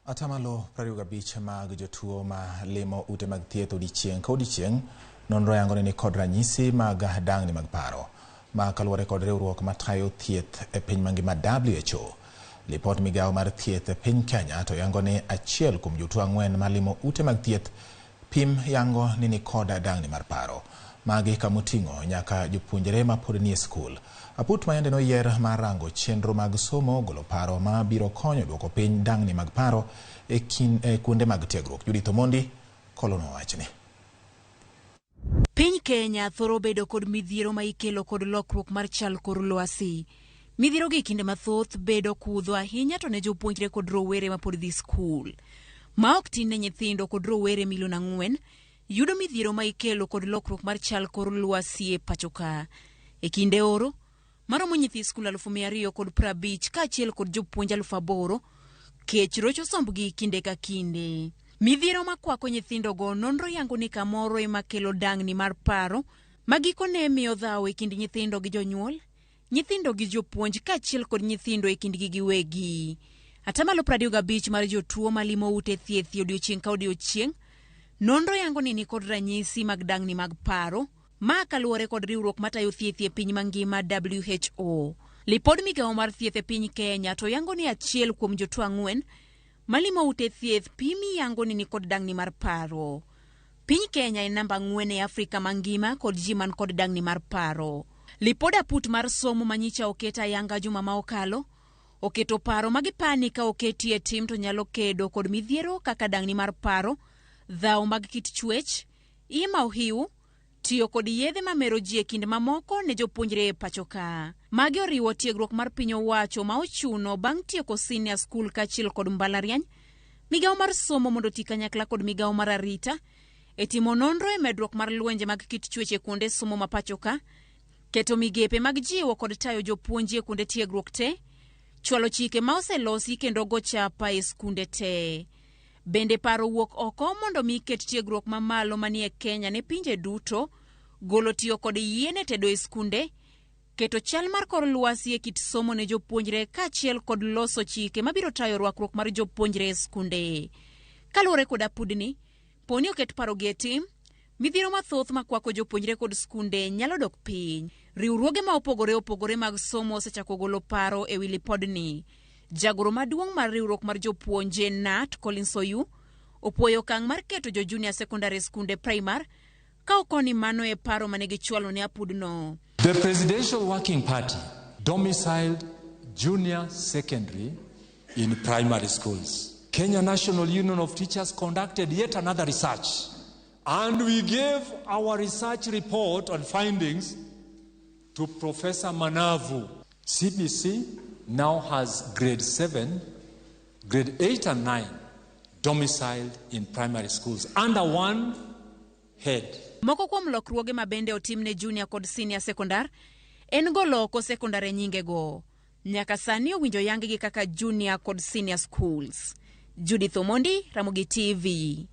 25% mag jotuo ma limo ute mag thieth odiechieng' ka odiechieng' nonro yango ni nikod ranyisi mag dang'ni mag paro. Ma kaluwore kod riwruok matayo thieth e piny mangima WHO. Lipot migawo mar thieth e piny Kenya to yango ni achiel kuom jotuo 4 malimo ute mag thieth pim yango ni nikod dang'ni mar paro. Magi kamoting'o nyaka jopuonjre mapod nie skul. Aput ma yande noyier mar rango chenro mag somo golo paro ma biro konyo duoko piny dang'ni mag paro e kuonde mag tiegruok. Judith Omondi kolono wachni. Piny Kenya thoro bedo kod midhiero ma ikelo kod lokruok mar chal kor lwasi. Midhiero gi kinde mathoth bedo kudho ahinya to ne jopuonjre kod rowere mapod dhi skul. Ma ok tin ne nyithindo kod rowere milion 4 yudo midhiero ma ikelo kod lokruok mar chal kor lwasi e pacho ka. E kinde oro, maromo nyithi skul 250,000 kaachiel kod jopuonj 8,000 kech rocho sombgi kinde ka kinde. Midhiero makwako nyithindogo nonro yango ni kamoro ema kelo dang'ni mar paro ma gikone miyo dhawo e kind nyithindo gi jonyuol, nyithindo gi jopuonj kaachiel kod nyithindo e kindgi giwegi. 35% mar jotuo malimo ute thieth odiochieng' ka odiochieng' nonro yango ni nikod ranyisi mag dang'ni mag paro. Ma kaluwore kod riwruok matayo thieth e piny mangima WHO. Lipod migawo mar thieth e piny Kenya to yango ni achiel kuom jotuo 4 malimo ute thieth pim yango ni nikod dang'ni mar paro. Piny Kenya en namba 4 e Afrika mangima kod ji man kod dang'ni mar paro. Lipod aput mar somo manyicha oket ayanga juma ma okalo, oketo paro ma gipani ka oketi e tim to nyalo kedo kod midhiero kaka dang'ni mar paro, dhawo mag kit chwech, iye ma ohiu, tiyo kod yedhe mamero ji e kind mamoko ne jopuonjre e pacho ka. Magi oriwo tiegruok mar piny owacho ma ochuno bang' tieko senior school kaachiel kod mbalariany, migawo mar somo mondo oti kanyakla kod migawo mar arita e timo nonro e medruok mar lwenje mag kit chwech e kuonde somo ma pacho ka, keto migepe mag jiwo kod tayo jopuonji e kuonde tiegruok te, chwalo chike ma oselosi kendo go chapa e skunde te. Bende paro wuok oko mondo mi ket tiegruok mamalo manie Kenya ne pinje duto, golo tiyo kod yien e tedo e skunde, keto chal mar kor lwasi e kit somo ne jopuonjre kaachiel kod loso chike mabiro tayo rwakruok mar jopuonjre e skunde. Kaluwore kod apudni, poni oket parogi e tim, midhiero mathoth makwako jopuonjre kod skunde nyalo dok piny. Riwruoge ma opogore opogore mag somo osechako golo paro e wi lipodni. Jagoro maduong' mar riwruok mar jopuonje KNUT Collins Oyu opuoyo okang' mar keto jo junior secondary skunde primar ka okoni mano e paro mane gichwalo ne apudno. The Presidential Working Party domiciled junior secondary in primary schools. Kenya National Union of Teachers conducted yet another research, and we gave our research report and findings to Professor Manavu. CBC now has grade 7, grade 8 and 9 domiciled in primary schools under one head. Moko kuom lokruoge ma bende otim ne junior kod senior secondar en golo oko sekondar e nyingego. Nyaka sani owinjo yang gi kaka junior kod senior schools. Judith Omondi, Ramogi TV.